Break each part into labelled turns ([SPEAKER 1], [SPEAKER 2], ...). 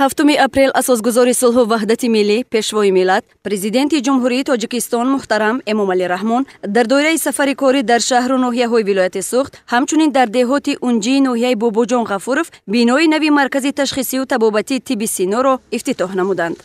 [SPEAKER 1] 7 апрел асосгузори сулҳу ваҳдати миллӣ, пешвои миллат, президенти Ҷумҳурии Тоҷикистон муҳтарам Эмомалӣ Раҳмон дар доираи сафари корӣ дар шаҳру ноҳияҳои вилояти Суғд, ҳамчунин дар деҳоти Унҷии ноҳияи Бобоҷон Ғафуров бинои нави маркази ташхисию табобатии тибби Синоро ифтитоҳ намуданд.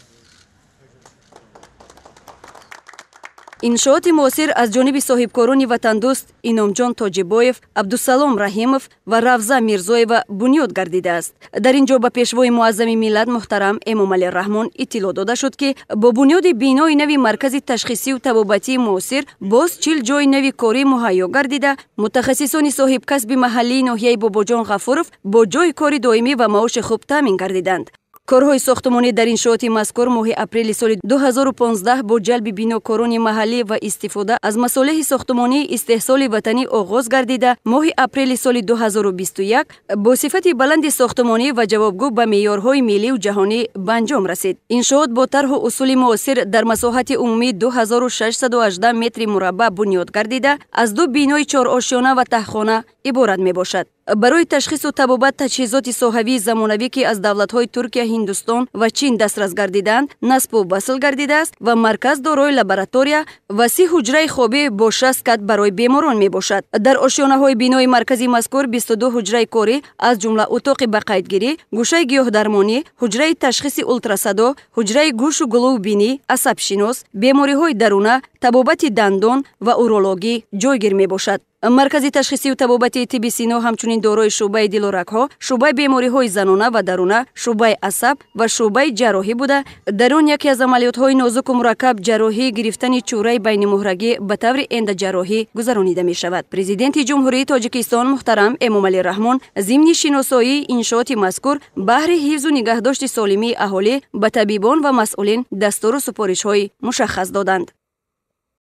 [SPEAKER 1] Иншооти муосир аз ҷониби соҳибкорони ватандӯст Иномҷон Тоҷибоев, Абдусалом Раҳимов ва Равза Мирзоева бунёд гардидааст. Дар ин ҷо ба пешвои муаззами миллат муҳтарам Эмомалӣ Раҳмон иттилоъ дода шуд, ки бо бунёди бинои нави маркази ташхисию табобатии муосир боз 40 ҷойи нави корӣ муҳайё гардида, мутахассисони соҳибкасби маҳаллии ноҳияи Бобоҷон Ғафуров бо ҷойи кори доимӣ ва маоши хуб таъмин гардиданд. Корҳои сохтмонӣ дар иншооти мазкур моҳи апрели соли 2015 бо ҷалби бинокорони маҳаллӣ ва истифода аз масолеҳи сохтмонии истеҳсоли ватанӣ оғоз гардида, моҳи апрели соли 2021 бо сифати баланди сохтмонӣ ва ҷавобгӯ ба меъёрҳои миллию ҷаҳонӣ ба анҷом расид. Иншоот бо тарҳу усули муосир дар масоҳати умумии 2618 метри мураббаъ бунёд гардида, аз ду бинои чорошёна ва таҳхона иборат мебошад. Барои ташхису табобат таҷҳизоти соҳавии замонавӣ, ки аз давлатҳои Туркия, Ҳиндустон ва Чин дастрас гардидаанд, насбу васл гардидааст ва марказ дорои лаборатория ва 30 ҳуҷраи хобӣ бо 6 кат барои беморон мебошад. Дар ошёнаҳои бинои маркази мазкур 22 ҳуҷраи корӣ, аз ҷумла утоқи ба қайдгирӣ, гӯшаи гиёҳдармонӣ, ҳуҷраи ташхиси ултрасадо, ҳуҷраи гӯшу гулӯву бинӣ, асабшинос, бемориҳои даруна, табобати дандон ва урологӣ ҷойгир мебошад. Маркази ташхисию табобатии тибби Сино ҳамчунин дорои шӯъбаи дилу рагҳо, шӯъбаи бемориҳои занона ва даруна, шӯъбаи асаб ва шӯъбаи ҷарроҳӣ буда, дар он яке аз амалиётҳои нозуку мураккаб ҷарроҳии гирифтани чӯраи байнимуҳрагӣ ба таври эндоҷарроҳӣ гузаронида мешавад. Президенти Ҷумҳурии Тоҷикистон муҳтарам Эмомалӣ Раҳмон зимни шиносоии иншооти мазкур баҳри ҳифзу нигаҳдошти солимии аҳолӣ ба табибон ва масъулин дастуру супоришҳои мушаххас доданд.